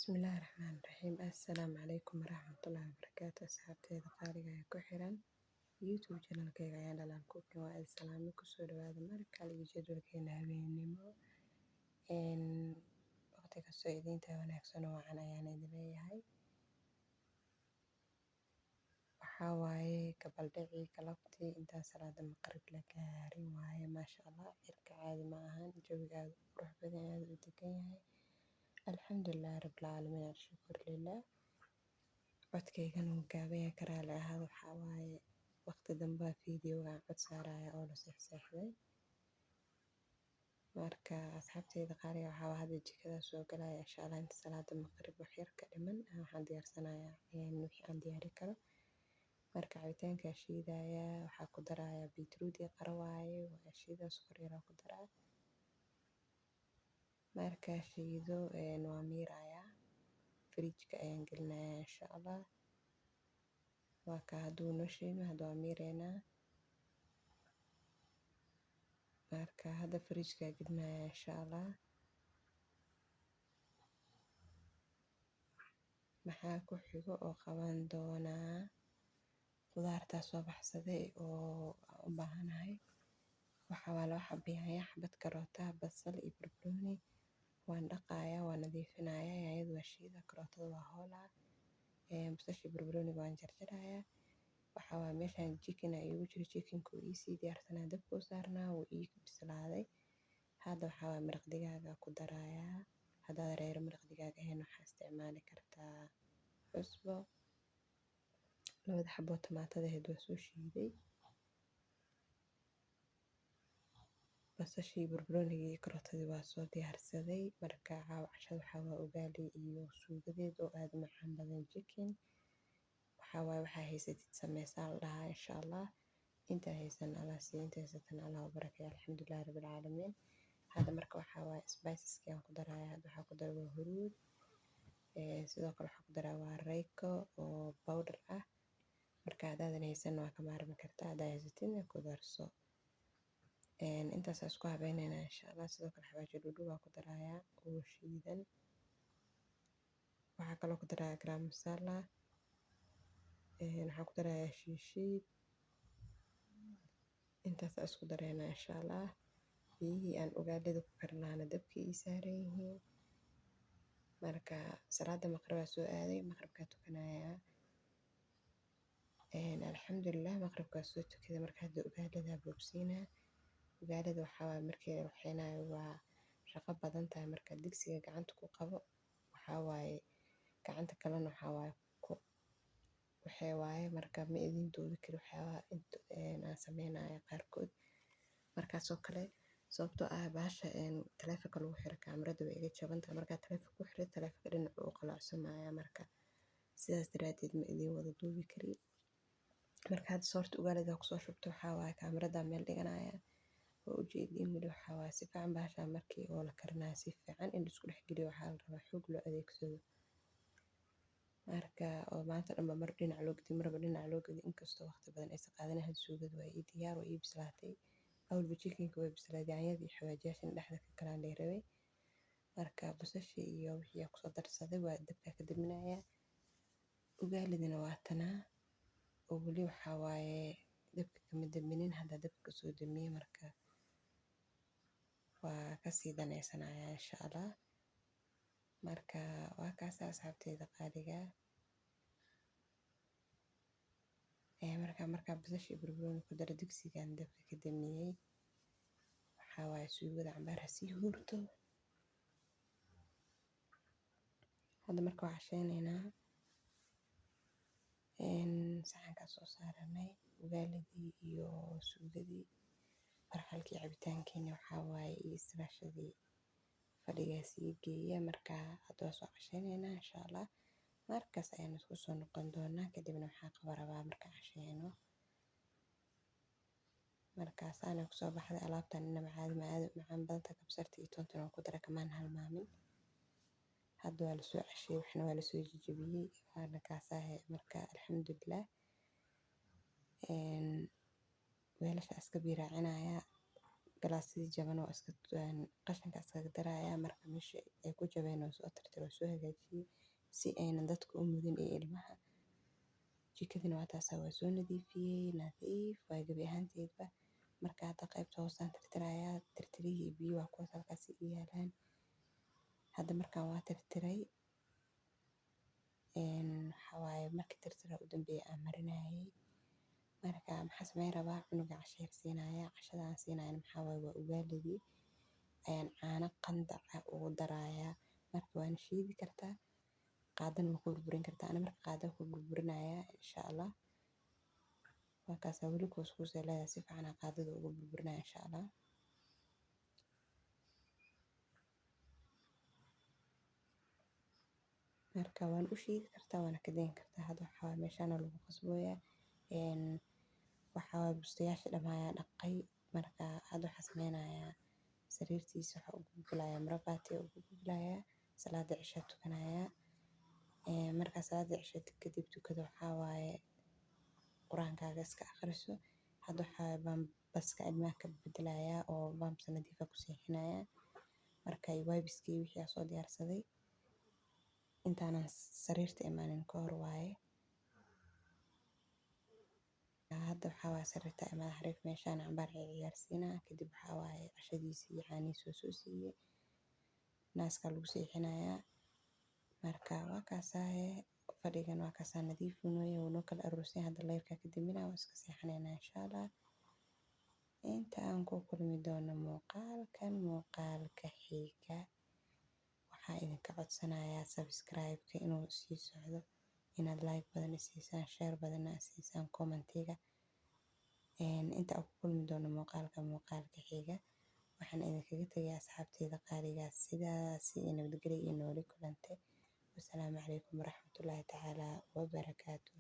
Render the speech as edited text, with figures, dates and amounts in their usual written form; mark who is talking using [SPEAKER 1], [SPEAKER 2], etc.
[SPEAKER 1] Bismillahi Raxmaani Raxiim. Assalaamu calaykum waraxmatullaahi wabarakaatu. Asxaabteyda qaaliga ee ku xiran YouTube channelkayga Ayaan Dhalaan Cooking, waa idin salaamay. Kusoo dhawaada mar kale iyo jadwalkeena habeenimo. Waqti kastoo idiin tahay wanaagsan oo wacan ayaan idin leeyahay. Waxaa waaye gabaldhicii galabtii, intaan salaada maqrib la gaarin waaye. Maasha Allah, cirka caadi ma ahan, jawiga aad u qurux badan, aad u degan yahay. Alxamdulilah rabbil caalamiin, alshukru lilah. Codkaygana wuu gaaban yahay, ka raali ahaada. Waxaa waaye waqti dambe videoga aan cod saaraya oo la seexseexday. Marka asxaabteyda qaaliga, waxaa hadda jikada soo galaya, insha Allah, inta salaada maqrib wax yar ka dhiman. Waxaan diyaarsanayaa wixii aan diyaari karo. Marka cabitaanka shiidaya, waxaa ku darayaa beetroot iyo qaro waaye. Waa shiida, sokor yar ku daraa. Markaa shiido, waa miirayaa, fridge-ka ayaan gelinayaa, insha Allah. Waa ka hadduu noo shiidmo, hadda waa miireynaa. Marka hadda fridge-ka gelinayaa, insha Allah. Maxaa ku xigo oo qaban doonaa? Qudaartaa soo baxsaday oo aan u baahanahay. Waxaa waa laba xabo yaanyo, xabad karoota, basal iyo barbarooni. Waan dhaqayaa, waan nadiifinayaa. Yaanyada waa shiida, karootada waa hoolaa, basasha iyo barbarooniga waan jarjarayaa. Waxaa waa meeshaan chicken aa iigu jiro. Chickenka wuu iisii diyaarsanaa, dabka u saarnaa, wuu ii bislaaday. Hadda waxaa waa maraq digaaga ku darayaa. Haddaad reero maraq digaag ahayn, waxaa isticmaali kartaa cusbo. Labada xabo tamaatada ahayd waa soo shiiday. Basashii, barbaroonigii iyo karootadii waa soo diyaarsaday. Marka caawa cashada waxaa waa ugali iyo suugadeed oo aad u macaan badan, chicken. Waxaa waaye waxaa haysatid sameysaa la dhahaa, insha Allah. Inta haysan Allah siiyo, inta haysatan Allah u barakeeyo. Alxamdulillahi rabbil caalamiin. Hadda marka waxaa waaye spiceski aan ku daraya. Hadda waxaa ku daray waa huruud, sidoo kale waxaa ku daraa waa Royco oo powder ah. Marka haddaadan haysan waa ka maarmi kartaa, haddaa haysatidna ku darso. Intaas isku habeyneynaa, insha Allah. Sidoo kale xawaaji dhudhuub waa ku darayaa oo shiidan. Waxaa kaloo ku darayaa garam masala, waxaa ku darayaa shiishiid. Intaas isku dareynaa, insha Allah. Biyihii aan ugalida ku karin lahaana dabka ii saaran yihiin. Marka salaada maqrib aa soo aaday, maqribkaa tukanayaa. Alxamdulilah, maqribkaa soo tukaday. Marka hadda ugaalidaa boobsiinaa. Ugaalida waxaa waaye markii la waxeynayo waa shaqo badan tahay. Marka digsiga gacanta ku qabo, waxaa waaye gacanta kalena waxaa waaye ku waxee waaye. Marka ma idin duubi kari waxyaabaha inta aan sameynayo qaarkood markaasoo kale, sababtoo ah bahasha taleefanka lagu xiro kaamirada way iga jaban tahay. Markaa taleefanka ku xiro, taleefanka dhinac uu qalacsamaya. Marka sidaas daraadeed ma idin wada duubi kari. Marka hadda soorta ugaalida kusoo shubto, waxaa waaye kaamirada meel dhiganaya, waa ujeediin. Weli waxaa waaye si fiican bahasha markii oo la karinayo, si fiican in la isku dhex geliyo waxaa la rabaa, xoog loo adeegsado. Marka oo maanta dhanba mar dhinac loo gediyo, marba dhinac loo gediyo, inkastoo waqti badan aysan qaadanin. Hadda suugada waa ii diyaar, waa ii bislaatay. Awalba chickenka way bislaaday, yaanyadii iyo xawaajiyaashan dhexda ka galaan lay rabay. Marka basashii iyo wixii aan kusoo darsaday waa dabka ka daminaya. Ugaalidina waa tanaa oo weli waxaa waaye dabka kama daminin, hadda dabka kasoo damiyey. Marka waa kasii danaysanaya, insha Allah. Marka waa kaasa, asxaabteyda qaaliga. Marka markaa basashii, barbarooni ku daro, digsigan dabka ka damiyey. Waxaa waaye suugada cambaar ha sii huurto. Hadda marka waa casheyneynaa. Saxankaa soo saaranay ugaalidii iyo suugadii, farxalkii, cabitaankeeni, waxaa waaye iyo istraashadii fadhigaa sii geeya. Marka hadda waa soo casheyneynaa, insha Allah. Markaas ayaan isku soo noqon doonaa. Kadibna waxaa qaba rabaa marka casheyno. Markaas aana kusoo baxday alaabtan inaba caadi ma, aad u macaan badanta. Kabsarta iyo toontan waan ku daray, kamaan halmaamin. Hadda waa lasoo casheyey, waxna waa lasoo jajabiyey, waana kaasahe. Marka alxamdulilah, weelasha iska biiraacinaya. Galaasyadii jaban oo iska qashinka iskaga daraya. Marka meesha ay ku jabeen oo soo tirtiro, soo hagaajiyay si aynan dadku u mudin ee ilmaha. Jikadina waa taas, waa soo nadiifiyay, nadiif waa gabi ahaanteedba. Marka hadda qaybta hoosaan tirtirayaa, tirtirihii biyo waa kuwaas halkaas i yaalaan. Hadda markaan waa tirtiray, waxaa waaye markii tirtira u dambeeyay aan marinayay. Marka maxaa sameyn rabaa? Cunuga casheer siinaya. Cashada aan siinaya maxaa waaye? Waa ugaalidii ayaan caano qandac ah ugu darayaa. Marka waan shiidi kartaa, qaadana waa ku burburin kartaa. Ana marka qaada ku burburinaya, insha Allah. Markaas weli kuuskuus ay leedahay, si fiican aan qaadada ugu burburinaya, insha Allah. Marka waan u shiidi kartaa, waana ka dayn kartaa. Hadda waxaa waaye meeshaan lagu qasbooyaa. Waxaa waaye bustayaasha dhammaaya dhaqay. Marka hadda waxaa sameynayaa, sariirtiisa waxaa ugu guglayaa maro baati ugu guglayaa, salaada cisha tukanayaa. Marka salaada cisha kadib tukado, waxaa waaye quraankaaga iska akhriso. Hadda waxaa baska ilmaha ka bedelayaa oo bambas nadiif ah ku seexinayaa. Marka wipes-kii wixii aan soo diyaarsaday intaanan sariirta imaanin ka hor waaye. Hadda waxaa waaye sariirta imaada, xariif meeshaan cambaar ciyaarsiinaa. Kadib waxaa waaye cashadiisii iyo caanihiisa soo siiyey, naaska lagu seexinayaa. Marka waa kaasahe, fadhigan waa kaasaa, nadiif uu noo yahay, wuu noo kala aruursan. Hadda leyrka ka dambina waa iska seexanaynaa, insha Allah. Inta aan ku kulmi doono muuqaalkan muuqaalka xiga, waxaa idinka codsanayaa subscribe-ka inuu sii socdo, inaad like badan isiisaan, share badan isiisaan, commentiga. Inta aan ku kulmi doono muuqaalka muuqaalka xiga, waxaan idinkaga tegayaa, asxaabteyda qaaliga, sidaas iyo nabadgelyo iyo nooli kulante. Wasalaamu calaykum waraxmatullaahi tacaala wabarakaatu.